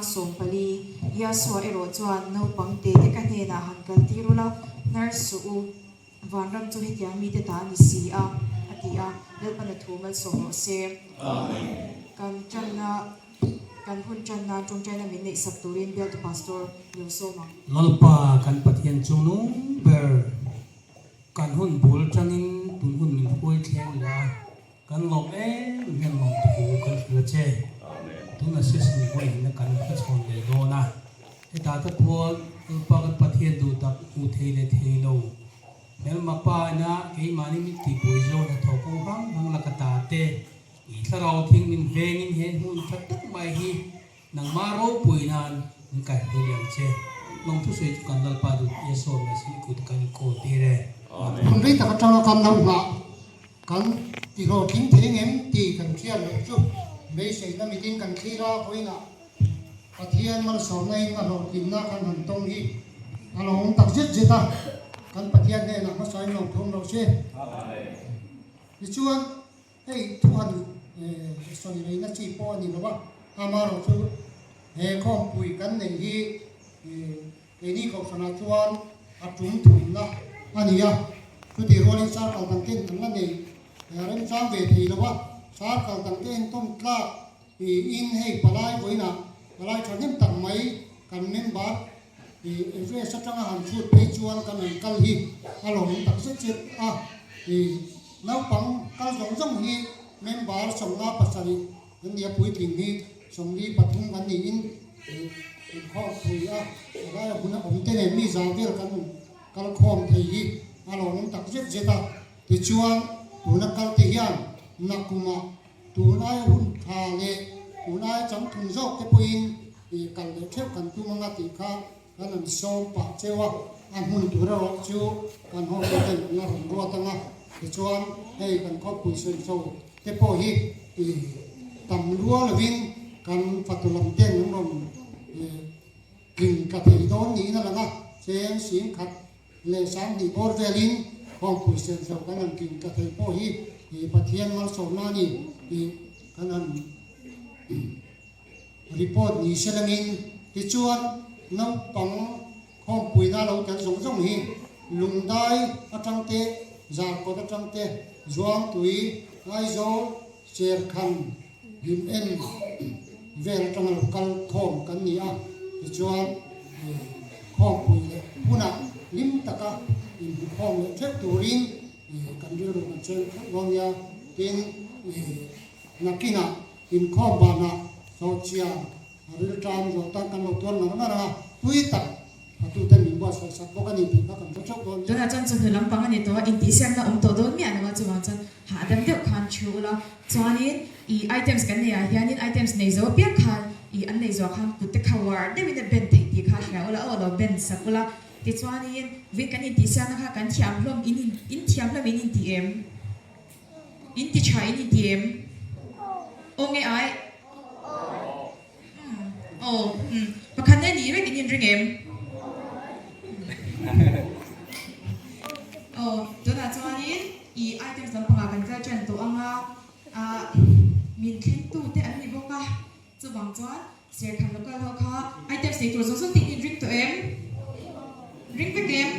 Chang 14 Yahshua erawh chuan naupang te te ka hnenah han kaltir ula, hnar suh u, vanram chu hetiang mite ta a ni si a, a ti a, Lalpan a thu malsawm rawh se. Kan tanna, kan hun tan nan tawngtaina min neih sak turin bialtu Pastor lo sawm ang. Lalpa kan Pathian chu nung ber kan hun bul tangin tun hun min hruai thleng leh a. Kan lawm em hian lawmthu kan hrilh a che. Tuna session vawiin a kan hmachhawn leh dawn a. Hetah te pawh Lalpa kan Pathian duh tak hmu thei leh thei lo. Hmelma pa ina keimahni min tihbuai zawng hnathawh kawng hrang hrang laka ta te, i thlarau thing min vengin he hmun tha tak mai hi nangmah ropui nan min kaihruai leh ang che. Lawmthu sawi chu kan Lalpa duh Yesua Messiah kut kan inkawl tir e. Amen. Hun rei tak atanga kan lo nghah Kan tihlawhtling thei ngem tih kan hriat loh chu beiseina mitin kan thlir a, vawiinah Pathian malsawmna in a hlawhtlinna kan han tawng hi a lo awm tak zet zet a, kan Pathian hnenah hmasain lo thawm loh se. Tichuan hei thu han sawi reina chi pawh a ni lo a, amaherawhchu he khawmpui kan neih hi Keini kohhranah chuan a tum thumna a ni a, chutih rualin circle dang ten an la nei remchang ve thei lo a, circle dang te entawn tlak tiin hei palai vawiinah palai thahnem tak mai kan member Everest atanga han chhut phei chuan kan han kal hi a lawmawm tak zet zet a, naupang kal zawng zawng hi member 57 Kan nia puitling hi 43 kan niin inkhawm phui a, helai hmun a awm te nen mi zau vel kan kal khawm thei hi a lo awm tak zet zet a. Tichuan tuna kal te hian nakumah tun aia hun tha leh tun aia changtlung zawk te pawhin kal leh theuh kan tum anga tih kha kan han sawm pah cheu a, a hmun tur erawh chu kan hotu ten an la rawn ruat ang a, tichuan hei kan khawpui sawiso te pawh hi tam lua lovin kan fatu lam ten an rawn tling tla thei dawn niin a lang a, cheng sing khat leh 2000 bawr velin khawmpui senso kan han tling tla thei pawh hi Pathian malsawmna a ni tih kan han Report ni se langin tichuan naupang khawmpuina lo tel zawng zawng hi Lungdai atang te, Zarkawt atang te, Zuangtui, Aizawl, Serkhan, Hlim en vel atanga lo kal khawm kan ni a, tichuan khawmpui leh hunah hlim taka inhmukhawm leh theuh turin kan rilru kan cheng theuh dawn nia, tin nakinah Inkhawm banah Sawhchia a rilṭam zawh tan kan lo tuar ngar ngar a, tui tak hatuten min buatsaih sak bawk a ni tih kha kan hre theuh dawn. Tunah chuan chawhnu lampang a ni tawh a, intihsiakna awm tawh dawn miah lo a, chuvang chuan hahdam deuh khan thu ula, chuanin i items kan nei ah hianin items nei zo apiang khan i an nei zuah khan kut te kha uar deuhin a bend theih tih kha hria ula aw lo bend sak ula, tichuanin vin kan intihsiakna kha kan thiam hlawm in in thiam hlawm in intih em? In ti tha in inti em? Aw nge ai? Aw umm pakhat nge ni vek in inring em? Aw tunah chuanin i items lampangah kan kal tan tawh ang a, ah min thlengtu te an ni bawk a, chuvang chuan Serkhan local ho kha items nei tur zawng zawng te in inring tawh em? Ring vek em?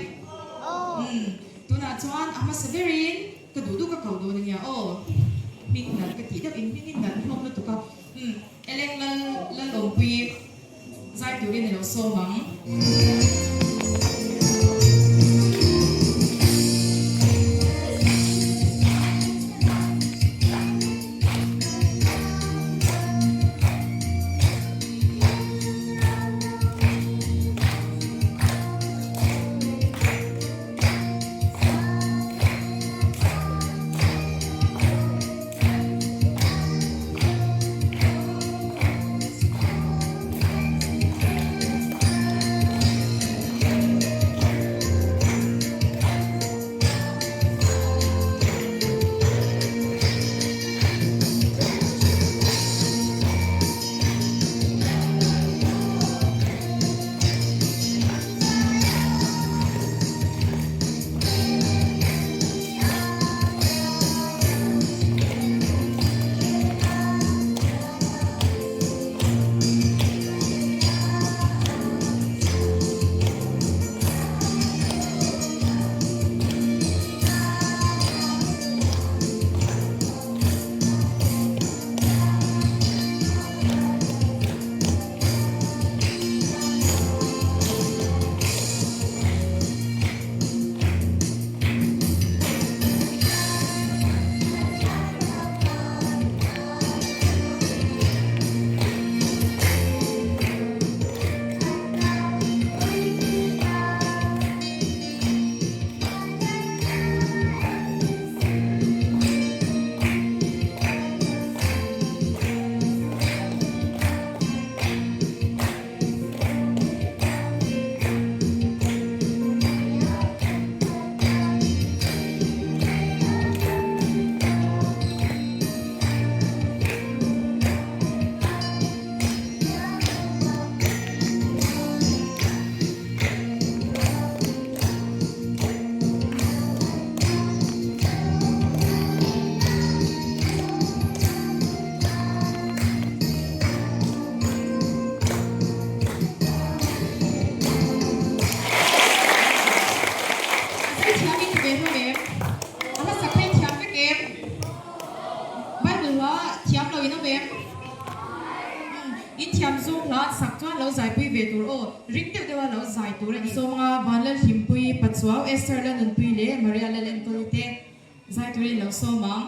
Umm tunah chuan a hmasa berin ka duh duh ka ko dawn ania aw hming nalh ka tih deuh in hming in nalh hlawm lutuk a umm Eleng Lal Lalawmpui zai turin ilo sawm ang. sawm anga Vanlalhlimpuii, Pachuau, Esther Lalnunpuii leh Maria Lalenkawli te zai turin lo sawm ang.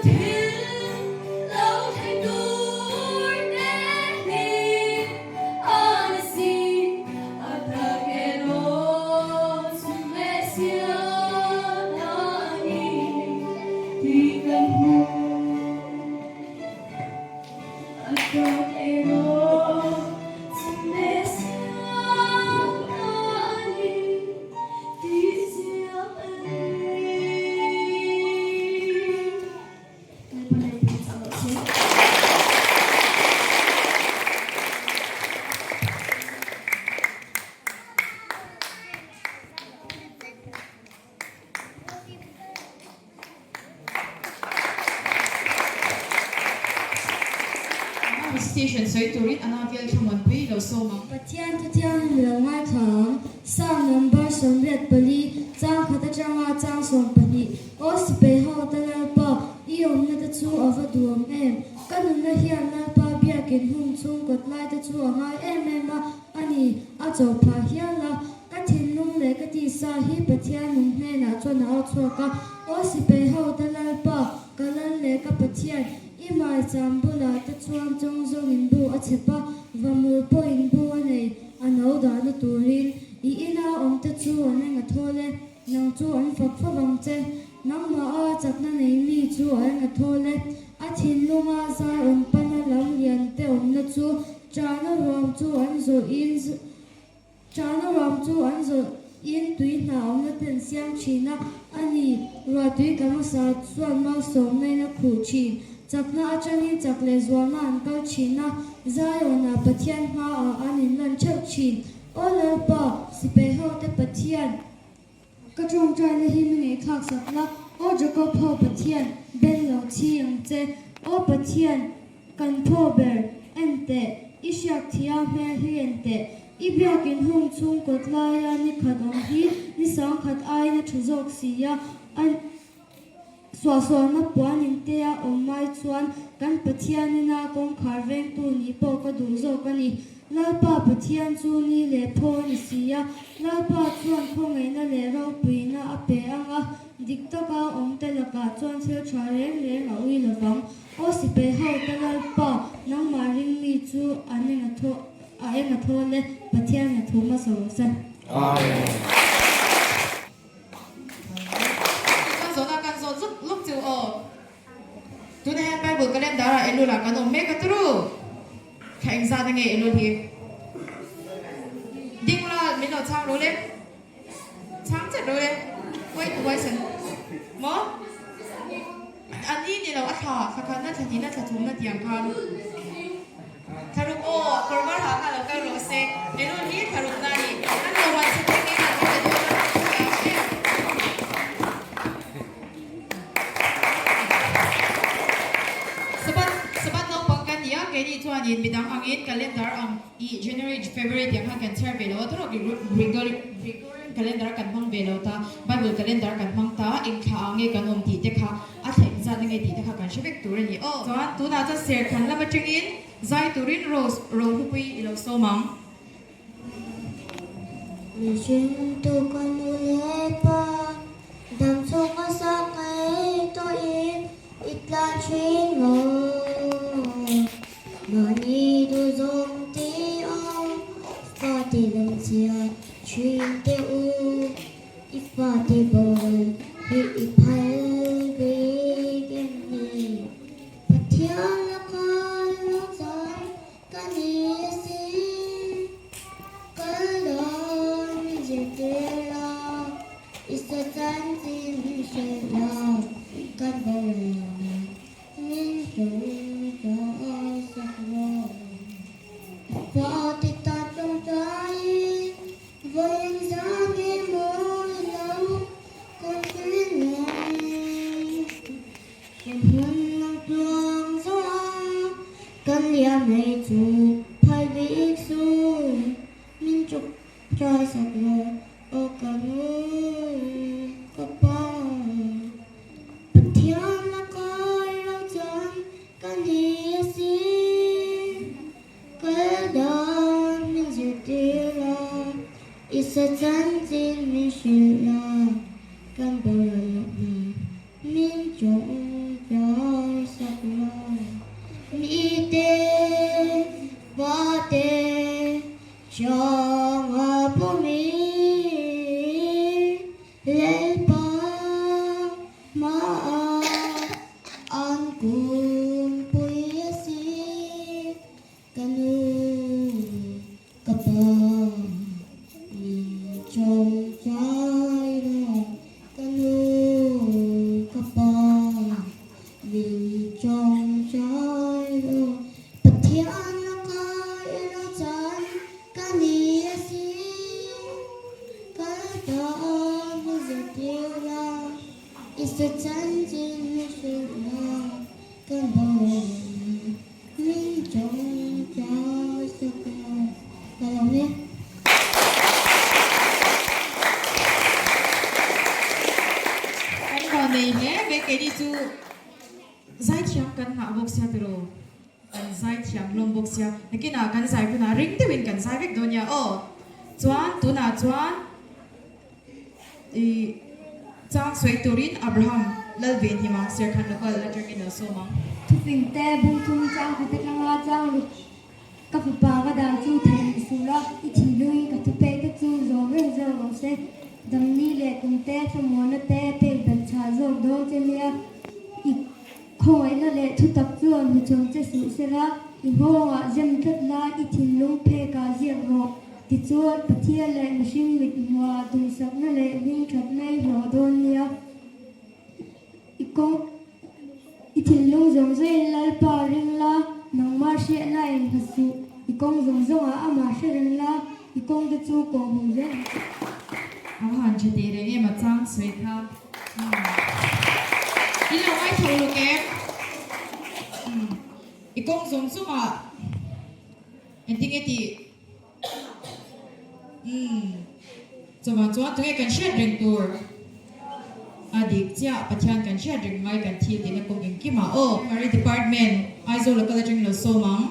thil lo thleng tur te hi a ni si. A tak erawh chhun leh siam a ni tih kan hmu. A tak erawh chhun leh siam a ni tih chiang a ni. Station sawi turin a navial thlamuanpui lo sawm ang. Pathian thu thianghlim lo ngaithla ang. Psalm number 84, chang khat atanga chang 12, Aw sipai ho ta Lalpa, i awmna te chu a va duhawm em? Ka nunna hian Lalpa biakin hung chung kawt lai te chu a ngai em em a, a ni, a chawh phah hial a. Ka thinlung leh ka tisa hi Pathian nung hnenah chuan a au chhuak a, Aw sipai ho ta Lalpa, ka lal leh ka Pathian, i maicham bulah te chuan chawng zawngin bu a chhep a, vamul pawhin bu a nei, a no dahna turin i ina awm te chu an eng a thawl e. Nang chu an fak fo vang che. Nangmah a chakna nei mi chu a eng a thawl e. A thinlunga zai awm pana lam lian te awmna chu Chana ruam chu an zawh in Chana ruam chu an zawh in tui hna awmna te an siam thin a, a ni, ruahtui ka hmasa chuan malsawmna in a khuh thin. Chakna atangin chak leh zualna an kal thin a, Zion-ah Pathian hmaah an inlan theuh thin. Aw Lalpa, sipai hote Pathian, ka tawngtaina hi mi ngaihthlak sak la, Aw Jakob ho Pathian, ben lo chhi ang che. Aw Pathian, kan phaw ber, en teh, i hriak thia hmel hi en teh. I biakin hung chhung kawt laia ni khat awm hi ni sangkhat aiin a tha zawk si a, a Suahsualna puan intea awm mai chuan kan Pathianina kawngkhar vengtu nih pawh ka duh zawk a ni. Lalpa Pathian chu ni leh phaw a ni si a, Lalpa chuan khawngaihna leh ropuina a pe ang a, dik taka awmte lakah chuan thil tha reng reng a ui lovang. Aw sipai ho ka Lalpa, nangmah ring mi chu an eng a thaw a eng a thawl e, Pathian a thu hmasa rawh se. Amen. Chuan zawhna kan zawt zuk luk chu aw. Tunah hian Bible calendar ah Elul ah kan awm mek a turu. Thla engzat a nge Elul hi? Ding ula min lo chhang ru le. Chhang chat ru le. Wait wait maw? A ni ni lo a thla, thla khatna, thla hnihna, thla thumna tiang khan. Thlaruk aw, kawr var ha kha lo kal rawh se. Elul hi thlarukna a ni. An lo huan chhe thei ngei a, kan pe dawn a, a ang em? Sabbath, Sabbath naupang kan ni a, keini chuanin midang angin calendar ang i January, February tiang khan kan chhiar ve lo a, tunah Gregorian calendar kan hmang ve lo ta, Bible calendar kan hmang ta, eng thla ah nge kan awm tih te kha a thleng zat nge tih te kha kan hre vek tur a ni aw. Chuan tunah chuan serkhan lam atangin zai turin Rose Rohlupui i lo sawm ang. Mihring tu ka nu leh pa dam chhung a sang ngei tawhin i tlan thin maw? Mahni duhzawng ti a fate lam chhia thin teh u. I fate boral hi i phal bik em ni? Pathian laka lo zai ka ni asin. Kal dawn min zirtir la, i sa chanchin min hrilh la, kan boral lo nan min tawngtai sak rawh. I fate tan tawngtaiin Vawiin zan i mawi lo confident Ka hmun ang tluang zo a, kan liam hei chu phal bik suh min chuk trai sak rawh aw ka nu ka pa. Pathian a kai lo chuan ka ni asin. Kal dan min zirtir la, i sa chanchin min hrilh la, kan boral loh nan min tawngtai. kungpui asin ka nu ka pa min tawngtai rawh ka nu ka pa min tawngtai rawh Pathian laka i ro chan ka ni asin kal tan i zirtir la i sa chanchin hi hrilh la ka lawm min tawngtai sak rawh ka lawm e. Kan va nei hle mai keini chu zaithiam kan ngah bawk sia tiraw kan zaithiam hlawm bawk sia nakinah kan zai hunah ring deuhin kan zai vek dawn nia aw chuan tunah chuan ih chang sawi turin Abraham Lalvenhima Serkhan Local atangin lo sawm ang. Thufing te bungthum chang khat atanga chang ruk Ka fapa ka dan chu theih in suh la, i thinlungin ka thupek te chu zawm reng zawk rawh se. Damni leh kum te, thlamuanna te pek belh chhah zawk dawn che nia. I khawngaihna leh thutak chuan hnuchhawn che suh se la, i nghawngah zem tlat la, i thinlung phekah ziak rawh. Tichuan, Pathian leh mihring mit hmuhah duhsakna leh hmingthatna i hlawh dawn nia. I kawng. I thinlung zawng zawngin Lalpa ring la, nangmah hriatna in hla suh. I kawng zawng zawngah amah hre reng la, i kawng te chu kawh hmuh zel ang che. A va han tha teh reng em a chang sawi kha. I lo ngaitho luk em? I kawng zawng zawngah engtinge tih? Umm. Chuvang chuan tunge kan hriat reng tur a dik chiah Pathian kan hriat reng ngai kan thil tihna kawng engkimah aw. Primary Department, Aizawl local atangin lo sawm ang.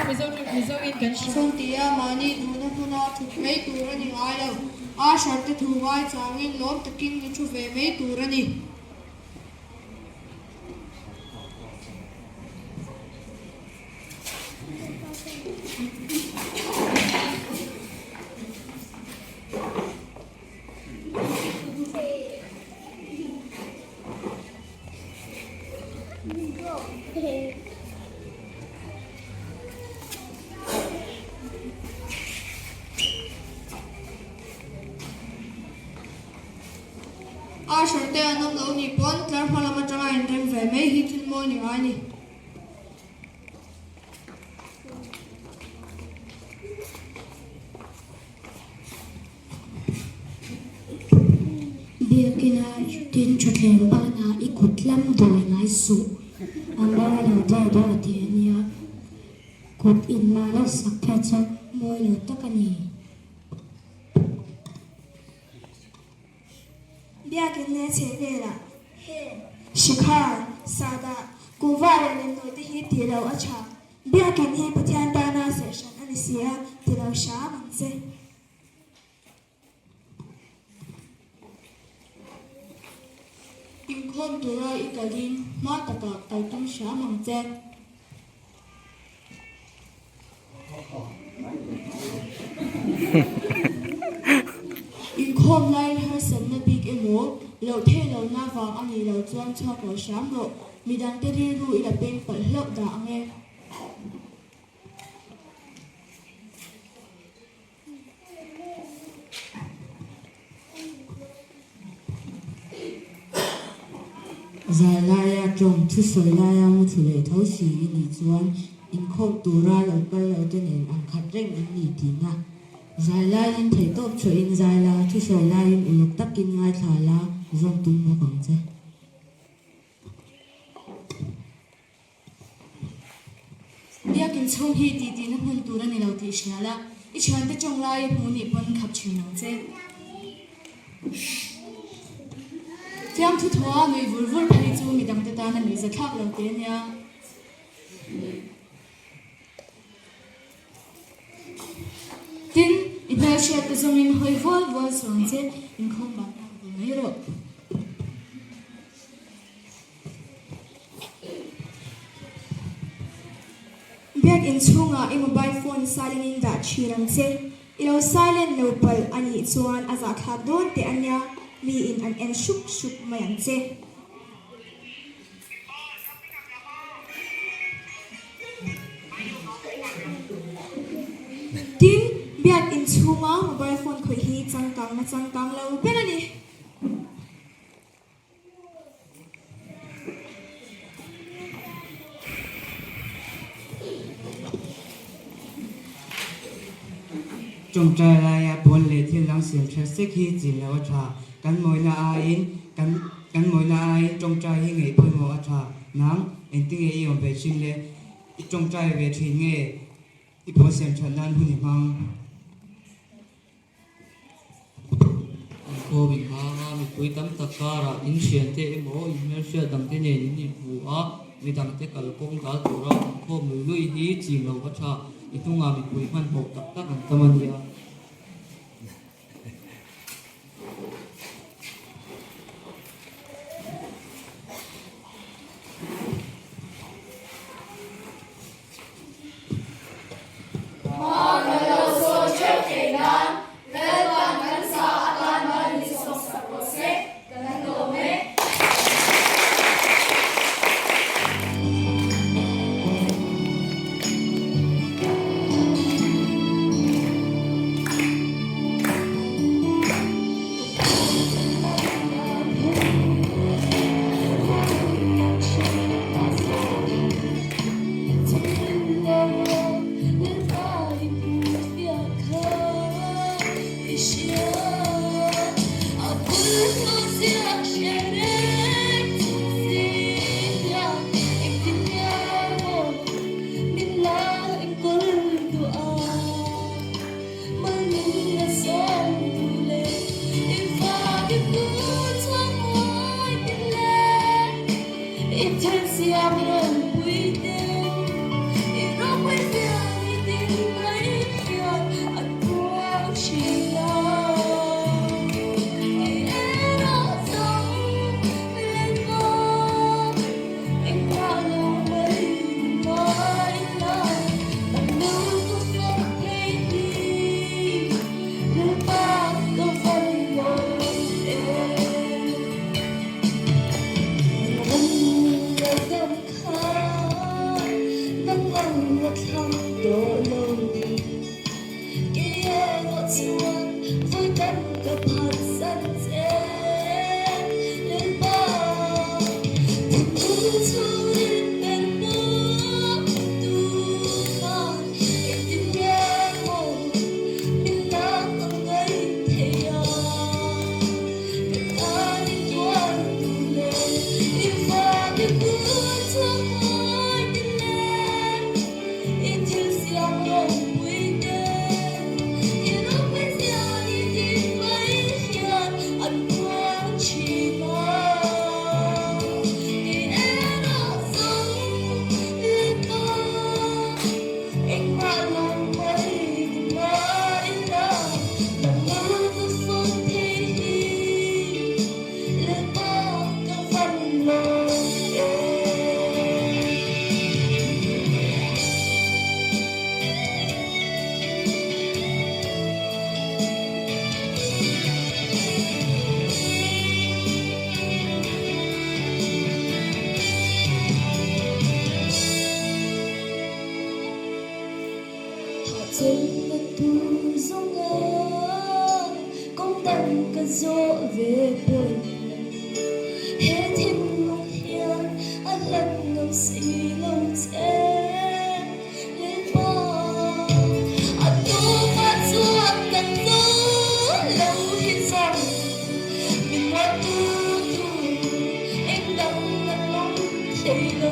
Mizo Mizo in kan hria. Chhungtia mahni duhna hmuna thut mai tur a ni ngai lo. Usher te thu ngai changin lawm takin i thu ve mai tur a ni. Usher te an awm lo nih pawn tlar hma lam atanga inrem ve mai hi thil mawi ni ngai a ni. Biakina tin thutthleng banah i kut lam dawi ngai suh. A mawi lo deuh deuh a ti a nia. Kut inmah lo sak phei chu mawi lo tak a ni. Biakin leh chhe velah heng Shikhar, Sahdah, Kuhva leh Lemnawi te hi tih loh a tha. Biakin hi Pathian tana serhhran a ni si a, ti lo hram ang che. Inkhawm tura i kalin hma takah kal tum hram ang che. Inkhawm laiin harsatna bik emaw, loh theih lohna vang a nih loh chuan chhuak lo hram rawh. Midangte rilru i la peng palh hlauh dah ang e. Zai laia tawng thusawi laia muthlu leh tho si i nih chuan inkhawm tura lo kal lo te nen ang khat reng in ni tihna. Zai laiin theihtawp chhuahin zai la, thusawi laiin uluk takin ngaithla la, zawm tum bawk ang che. Biakin chhung hi titihna hmun tur a ni lo tih hria la, i thiante tawng lai i hmuh nih pawn khap thin ang che. Fiamthu thaw a nui vur vur phei chu midangte tan a nuihza thlak lo teh ania. Tin, i hmelhriat te zawngin hawi vual vual suh ang che, inkhawm ban tak ve mai rawh. Biakinn chhungah i mobile phone silent in dah thin ang che. I lo silent lo palh a nih chuan a zahthlak dawn teh a nia, miin an en hruk hruk mai ang che. Tin, biakinn chhunga mobile phone khawih hi changkangna changkang lo ber a ni. Tawngtai laia pawn leh thil dang siam tha sek hi chin lo a tha. Kan mawina aiin kan kan mawina aiin tawngtai hi ngaih pawimawh a tha. Nang, engtinge i awm ve thin le? I tawngtai ve thin nge i pawn siam that nan hun i hmang? Inkhawm inhmanga mipui tam tak karah in thiante emaw in hmelhriat dangte nen in inhmu a, midangte kalkawng dal tura inkhawm lui lui hi ching lo va tha, i hnungah mipui hmanhmawh tak tak an tam a nia. Hma kan lo sawn theuh theih nan Lalpan kan sa atan mal min sawm sak rawh se, kan lawm e. Chenna tur zawnga kawng dang ka zawh ve pawn he thinlung hian a hlat ngam si lo che Lalpa. A tawpah chuan kan zo lo hi chuan min muantu tur eng dang an awm thei lo.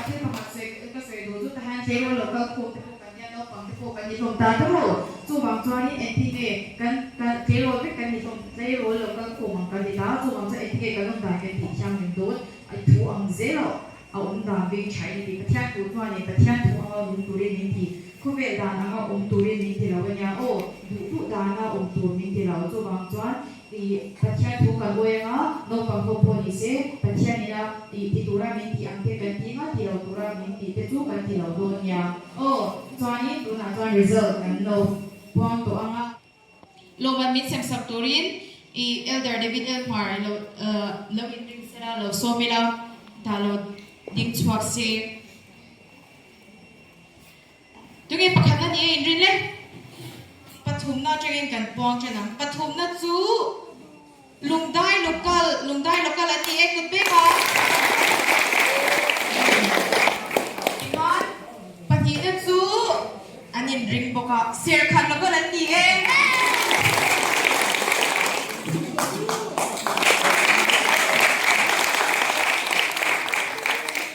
Thil pakhat sawi ka sawi duh chu tahan tleirawl lo kal khawm te pawh kan nia naupang te pawh kan ni hlawm ta tho. Chuvang chuanin engtin nge kan kan tleirawl vek kan ni hlawm tleirawl lo kal khawm ang kan ni ta. Chuvang chuan engtin nge kan awm dan kan tih thiang reng dawn a thu ang zel a a awm dan veng tha in a ti. Pathian thu chuanin Pathian thu anga nung turin min ti. Khawvel dan anga awm turin min ti lo a nia aw. Duh duh dana awm tur min ti lo. Chuvang chuan I Pathian thu kan awi anga, naupang ho pawh ni se, Pathian ina i ti tura min tih ang te kan ti anga, ti lo tura min tih te chu kan ti lo dawn nia. Aw, chuanin tunah chuan result kan lo puang tawh anga. Lawmman min sem sak turin i Elder David Elmar i lo lo inring sela, lo sawm ila, dah lo ding chhuak se. Tunge pakhatna ni a inrin le? Pathumna atangin kan puang ṭan ang. Pathumna chu Lungdai Local, Lungdai Local an ni e, kut pek a. Tichuan, pahnihna chu an inring bawk a, Serkhan Local an ni e.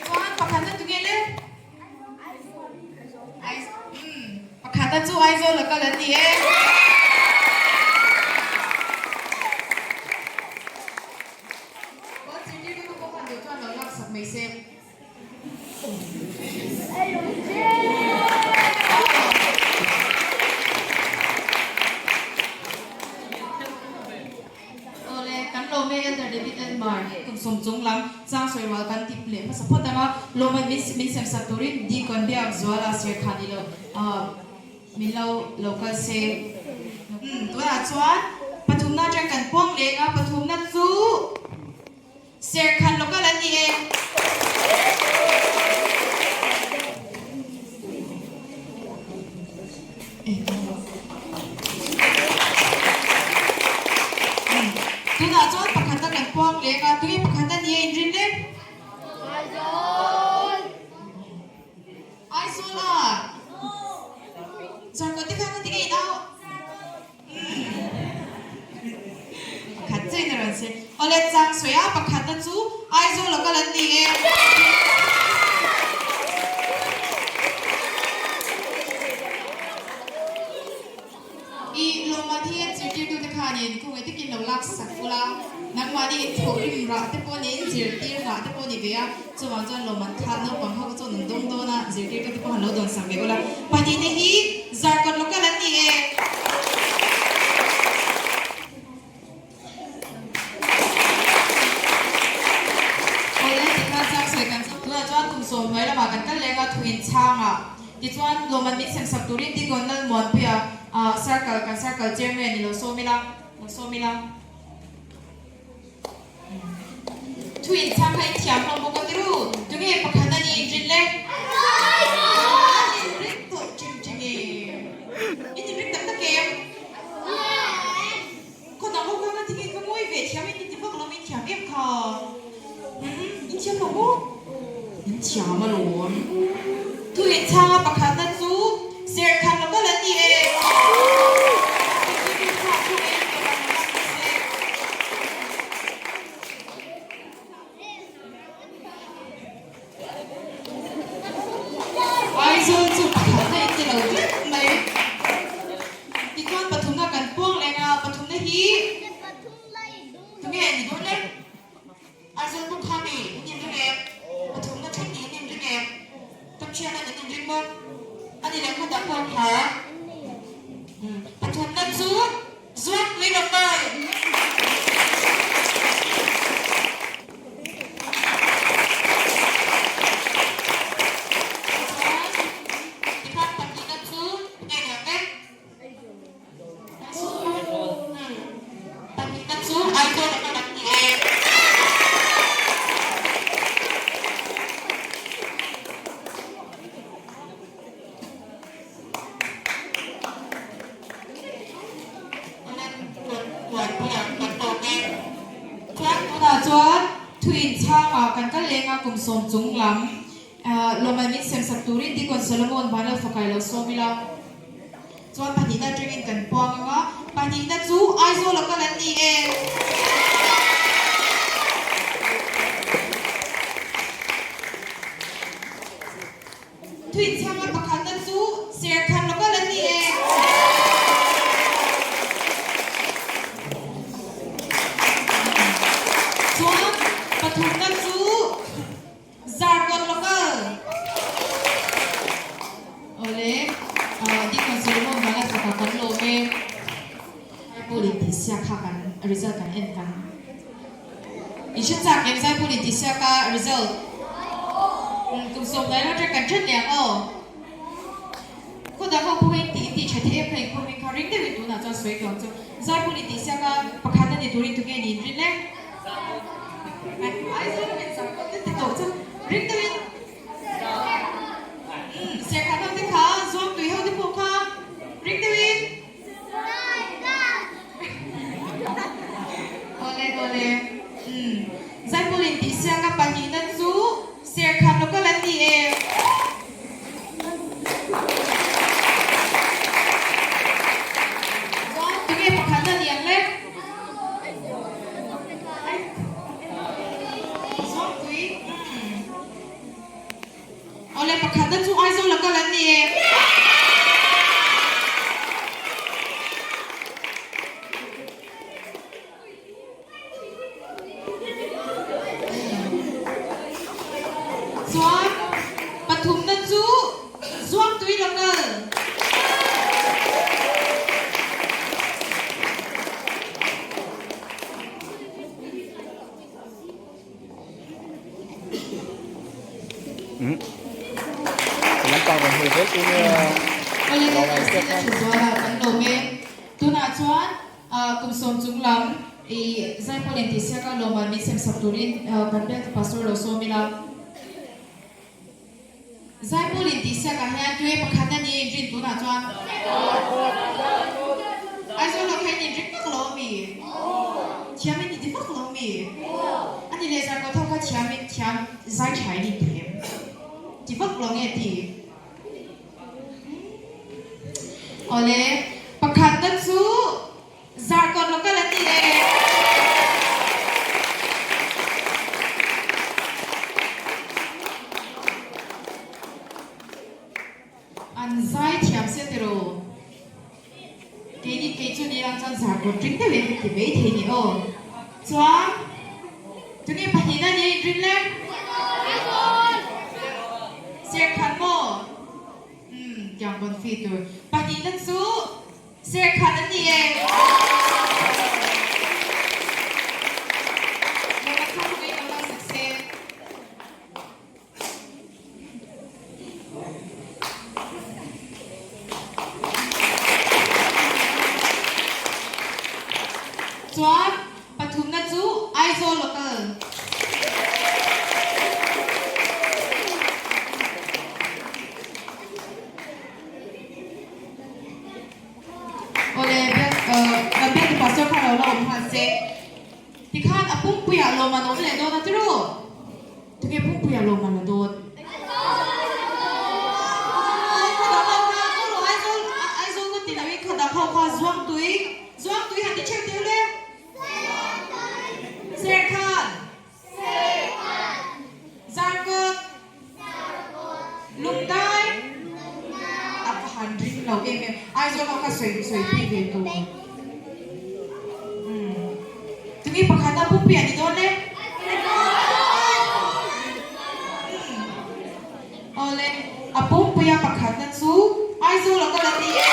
Chuan, pakhatna tunge le? Pakhata chu Aizawl a kal an ni e. Aw zirtirtu te pawh khan duh chuan lo lak sak mai se. Awle, kan lawm e Elder David Elmar, kum sawm chung lam chang sawi rual kan tip leh hmasa phawt ang a, lawmman min min sem sak turin Deacon Biak Zuala sir khan i lo min lo lo kal se. Umm, tunah chuan pathumna atang kan puang leng a, pathumna chu Serkhan local an ni e. Tunah chuan pakhatna kan puang leng a, tunge pakhatna ni a inrin le? Aizawl! Aizawl a! Zarkawt te khan ka ti ngei nau. Pakhat chiah in a rawn sawi. Awle chang sawi a, pakhatna chu Aizawl a kal an ni e. I lawmman hi an zirtirtute khanin khawngaih takin lo lak sak ula, nangmahni in thawh rim rah te pawh niin zirtir rah te pawh ni ve a, chuvang chuan lawmman kha naupang ho kha chuan an dawng dawn a, zirtirtute pawh han lo dawn sak ve ula. Pahnihte hi Zarkawt local an ni e. Awle tikhan chang sawi kan tunah chuan kum sawm hnuai lamah kan kal leng a, thuin chhangah tichuan lawmman min sem sak turin Deacon Lalmuanpuia circle kan circle chairman i lo sawm ila, lo sawm ila. Thu inchhang kha in thiam hlawm bawk a ti ru. Tunge pakhat a ni inrin le? An inring tawh ṭim ṭim e. In inring tak tak em? Khaw dang ho kha ka tinge ka ngawi ve thiam in inti vak lo in thiam em kha? Umm in thiam lo maw? In thiam alawm. Thu inchhanga pakhatna chu Serkhan local an ni e. Aizawl chu pakhatna in ti lo tlat mai. Tichuan pathumna kan puang leng a, pathumna hi tunge ni dawn le? Aizawl bawk kha mi in inring em? Pathumna thleng ni in inring em? Tamchhiatna in inring maw? A ni leh hmun dang pawh kha. Pathumna chu Zuangpui Local. Tichuan, tikhan pahnihna chu nge ni ang e? Pahnihna chu Aizawl a hman an ni e. Chuan tunah chuan thu inchhangah kan kal leng a kum sawm chung lam lawmman min sem sak turin Deacon Solomon Vanlal Fakai lo sawm ila. Chuan pahnihna atangin kan puang ang a, pahnihna chu Aizawl a kal an ni e. Thuinchhanga pakhatna chu Serkhan local an ni e. Chuan pathumna chu Zarkawt local. Awle, Deacon Solomon Vala faka kan lawm e. Zaipawl intihsiak kha kan result kan en kan i hre chak em Zaipawl intihsiak a result kum sawmnai lam atang kan then leh ang aw. Khaw dang ho pawh hi intih intih tha thei em kha inkhawm in kha ring deuhin tunah chuan sawi tawh ang chu. Zaipawl intihsiak a pakhat a ni turin tunge niin rin le? Aizawl in Zarkawt te ti tawh chu ring deuhin Serkhat ho te kha Zuangtui ho te pawh kha ring deuhin Awle awle umm Zaipawl intihsiaka pahnihna chu Serkhat local an ni e. Chuan tunge pakhatna ni ang le? Zawngpui umm. Awle pakhatna chu Aizawl a kal an ni e. Chuan pathumna chu Zuangtui local. Awle Christina Thuzuala kan lawm e. Tunah chuan kum sawm chung lam i Zaipawl intihsiaka lawmman min sem sak turin kan bialtu Pastor lo sawm ila. Zaipawl intihsiakah hian tue pakhat a ni inrin tunah chuan Aizawl ah kha in inring vak lo ami? Thiam in inti vak lo ami? A ni leh Zarkawt ho kha thiam in thiam zai tha in inti em? Ti vak lo nge ti? Awle, pakhatna chu Zarkawt local an ni e. An zai thiam sia tiraw? Keini kei chu ni ang chuan Zarkawt ring deuhin ka ti mai thei ni aw. Chuan tunge pahnihna nia inrin le? Serkhan maw? Umm tiang pawn fee tur. Pahnihna chu Serkhan an ni e. Chuan pathumna chu Aizawl local. Tikhan a pumpuiah lawm an awm leh dawn a tiraw? Tunge pumpuiah lawm an la dawn? Aizawl ngawt ti loin khaw dang ho kha Zuangtui, Zuangtui han ti theuh teh ule. Serkhan. Zarkawt. Lungdai. A va han ring lo em em. Aizawl ho kha sawi sawi pui ve tur. Tunge pakhatna pumpuia ni dawn e? Awle, a pumpuia pakhatna chu Aizawl a kal a ni e.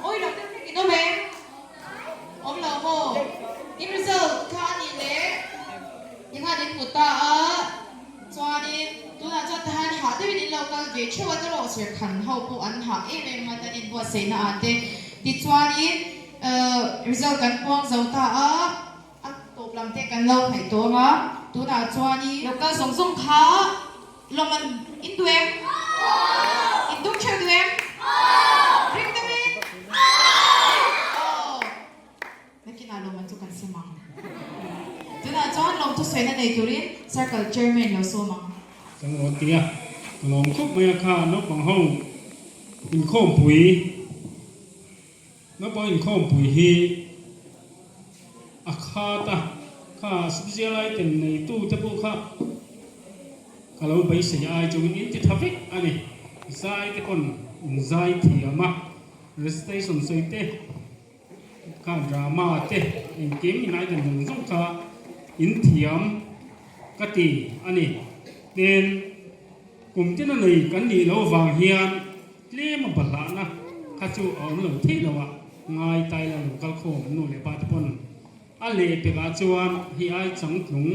Awi lo deuh hlek in awm em? Awm lo maw? In result kha a nih leh tikhan in hmu ta a, chuanin tunah chuan tahan hah deuhin in lo kal ve theuh a erawh serkhan ho pawh an hah em em a tan inbuatsaihna ah te tichuanin result kan puang zo ta a, a tawp lam te kan lo hnaih tawng a, tunah chuanin lo kal zawng zawng kha Lawm an in duh em? In dum theuh duh em? Ring deuh in? Aw. Nakinah lawm an chu kan sem ang. Tunah chuan lawm thusawiina nei turin Circle Chairman lo sawm ang. Kan aw tia, ka lawm khawp mai a kha naupang ho inkhawmpui, naupang inkhawmpui hi a khat a, kha special item neitu te pawh kha ka lo beisei ai chungin in ti tha vek a ni. Zai te pawn in zai thiam a, recitation sawi te kha drama te engkim in item zawng zawng kha in thiam ka ti a ni. Tin, kum tina nei kan nih loh vang hian Tlem a balhahna kha chu a awm lo thei lo a, ngai tai la lo kal khawm nu leh pa te pawn a leh pekah chuan hei ai changtlung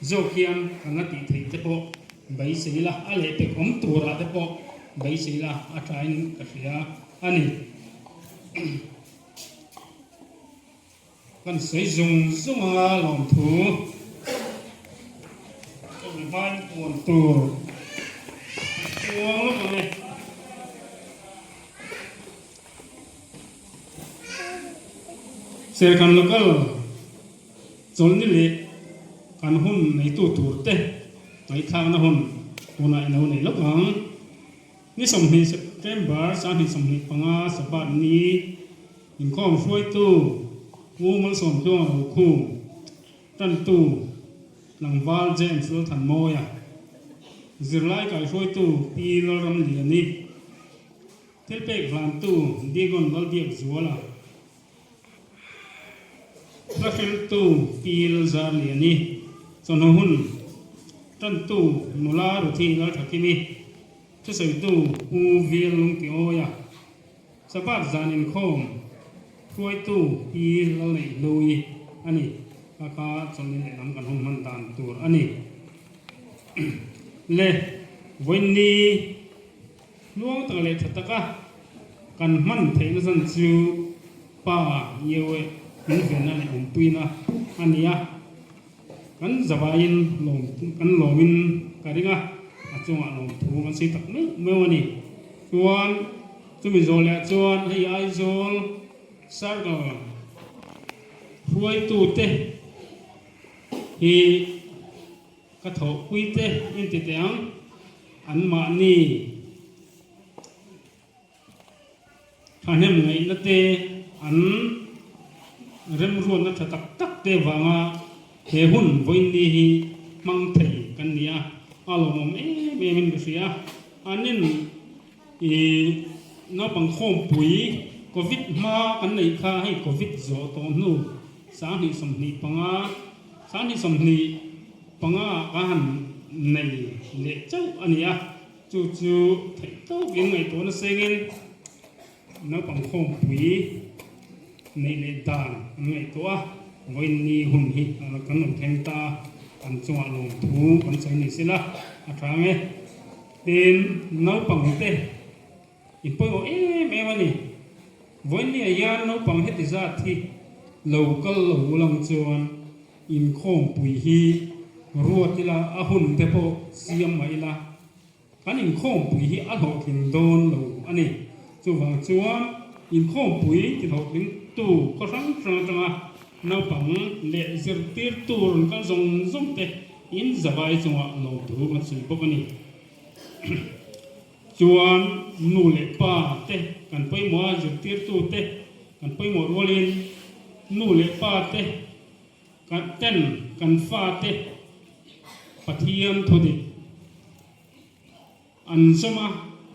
zawk hian kan la tih theih te pawh beisei la, a leh pek awm turah te pawh beisei la a thain ka hria a ni. Kan sawi zung zung anga lawmthu chumi hmain puan tur chuang lawk ang e. Serkan local chawlhni leh kan hun neitu tur te ngaihthlakna hun tunah i lo nei lawk ang. Ni 20 September 2025 Sabbath ni inkhawm hruaitu Pu Malsawmtluanga Rokhum, Tantu Tlangval James Lalthanmawia, Zirlai kaihruaitu Pi Lalramliani, Thilpek hlantu Digon Lalbiakzuala, Hlahriltu Pi Lalzarliani, Chawhnu hun Tantu Nula Ruthi Lalthakimi, Thusawitu Pu Vil Lungtiawia, Sabbath zan inkhawm hruaitu Pi Lalneihluii a ni. Kha kha chawlhni lehlam kan hun hman dan tur a ni. Le, vawiinni hluang tak leh tha taka kan hman theihna zan chu Pa Yeoe min venna leh awmpuina a ni a. Kan zavaiin lawm kan lawmin ka ring a, a chungah lawmthu kan sawi tak meuh meuh a ni. Chuan chumi zawh leh chuan hei Aizawl Circle hruaitute hi ka thawhpuite inti teh ang, anmahni Thahnem ngaihna te, an remruatna tha tak tak te vanga he hun vawiinni hi hmang thei kan ni a, a lawmawm em em in ka hria. Anin i naupang khawmpui Covid hma kan neih kha hei Covid zawh tawh hnu 2025, 2025 ah ka han nei leh chauh a ni a. Chu chu theih tawkin ngaihtuahna sengin Naupang khawmpui neih leh dan an ngaihtuah a, vawiin ni hun hi kan lo thleng ta a, an chungah lawmthu kan sawi ni sela a tha ang e. Tin, naupangte in pawimawh em em a ni. Vawiin ni ah hian naupang heti zat hi lo kal lo ulang chuan inkhawmpui hi ruat ila a hun te pawh siam mah ila, Kan inkhawmpui hi a hlawhtling dawn lo a ni. Chuvang chuan inkhawmpui ti hlawhtlingtu khaw hrang hrang atanga naupang leh zirtirtu rawn kal zawng zawng te in zavai chungah lawmthu kan sawi bawk a ni. Chuan nu leh pa te kan pawimawh a, zirtirtu te kan pawimawh rualin nu leh pa te Kan ten kan fate Pathian thudik an zawm a,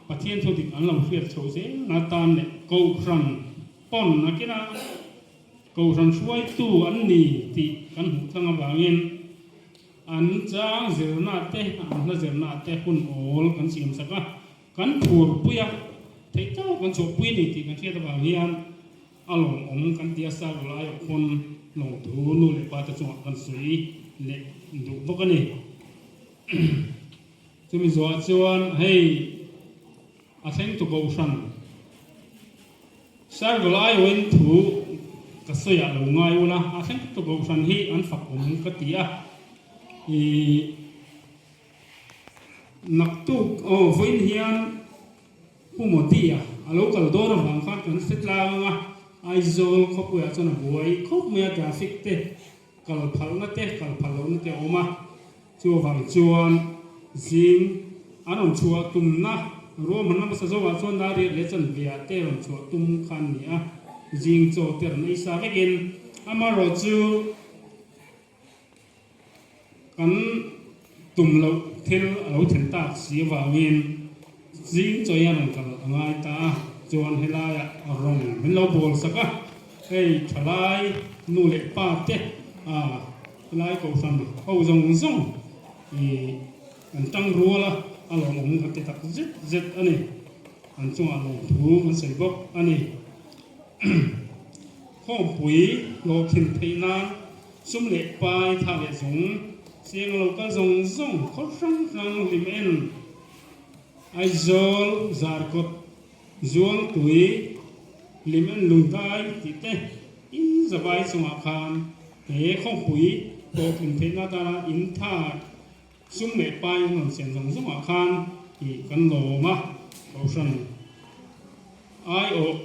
Pathian thudik an lo hriat chho zel na tan leh Kohhran pawn a kina Kohhran hruaitu an ni tih kan hmuh tlang avangin an chang zirna te, an hla zirna te hun awl kan siam sak a, kan phurpui a, theih tawk kan chhuahpui a ni tih kan hriat avang hian A lawmawm kan ti a, server lai ah pawn lawmthu nu leh pa te chungah kan sawi leh duh bawk a ni. Chumi zawhah chuan hei a thleng tu kohhran server lai awin thu ka sawi ah lo ngai ula, a thleng tu kohhran hi an fak awm ka ti a, ih naktuk aw vawiin hian Pu Modi-a a lo kal dawn avang khan kan hre tlang ang a, Aizawl khawpuiah chuan a buai khawp mai a, traffic te kal phalna te kal phal lohna te a awm a, chuvang chuan zing an rawn chhuah tumna ruahmanna hmasa zawkah chuan Dariat leh Chanvia te rawn chhuah tum kha an ni a, zing chaw te rawn ei sa vekin amaherawhchu Kan tum loh thil a lo thlen tak si avangin zing chawi a rawn kal a ngai ta a, chuan helaiah rawng min lo bawl sak a, hei thalai nu leh pa te helai kohhran ho zawng zawng ih kan tang rual a, a lawmawm kan ti tak zet zet a ni, an chungah lawmthu kan sawi bawk a ni. Khawmpui hlawhthin theih nan sum leh pai tha leh zawng, siang lo kal zawng zawng, khaw hrang hrang hlim en, Aizawl, Zarkawt, Zuangtui, hlim en lungdai tih te in zavai chungah khan he khawmpui hlawhtlin theihna atana in tha sum leh pai an rawn siam zawng zawngah khan ih kan lawm a, Kohhran aiawh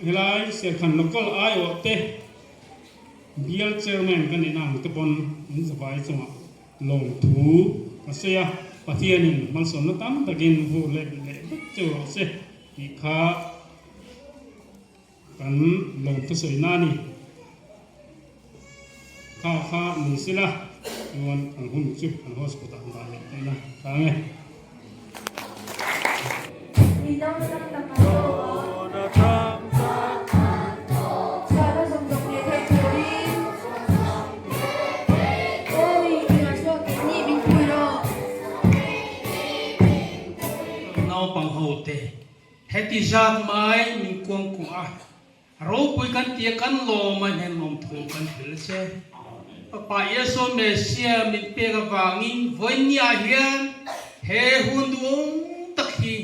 Helai Serkhan Local aiawh te Bial Chairman ka nihna ang te pawn an zavai chungah lawmthu ka sawi a, Pathianin malsawmna tam takin vur leh leh vek cheu rawh se tih kha kan lawmthu sawina a ni. Kha kha ni sela chuan kan hun chu kan hospital dah leh theihna tlang e. Naupang ho te heti zat mai min kuangkuah a. Ropui kan tia kan lawm a hnen lawmthu kan hrilh che. Fapa Iesu Messiah min pek avangin vawinia hian he hun duhawm tak hi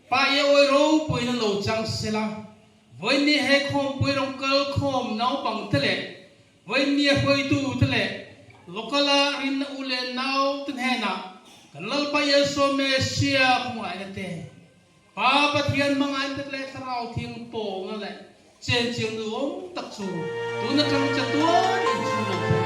Pa Iawi ropuiin a lo chang sela, vawinia he khawmpui rawng kal khawm naupangte leh vawinia hruaitute leh local-a rinna u leh naute hnenah kan Lalpa Iesu Messiah khawngaihna te Pa Pathian hmangaih tak leh Thlarau Thiang pawnga leh chenchiang nuam tak chu tun atang chatuan in chhung lo thei.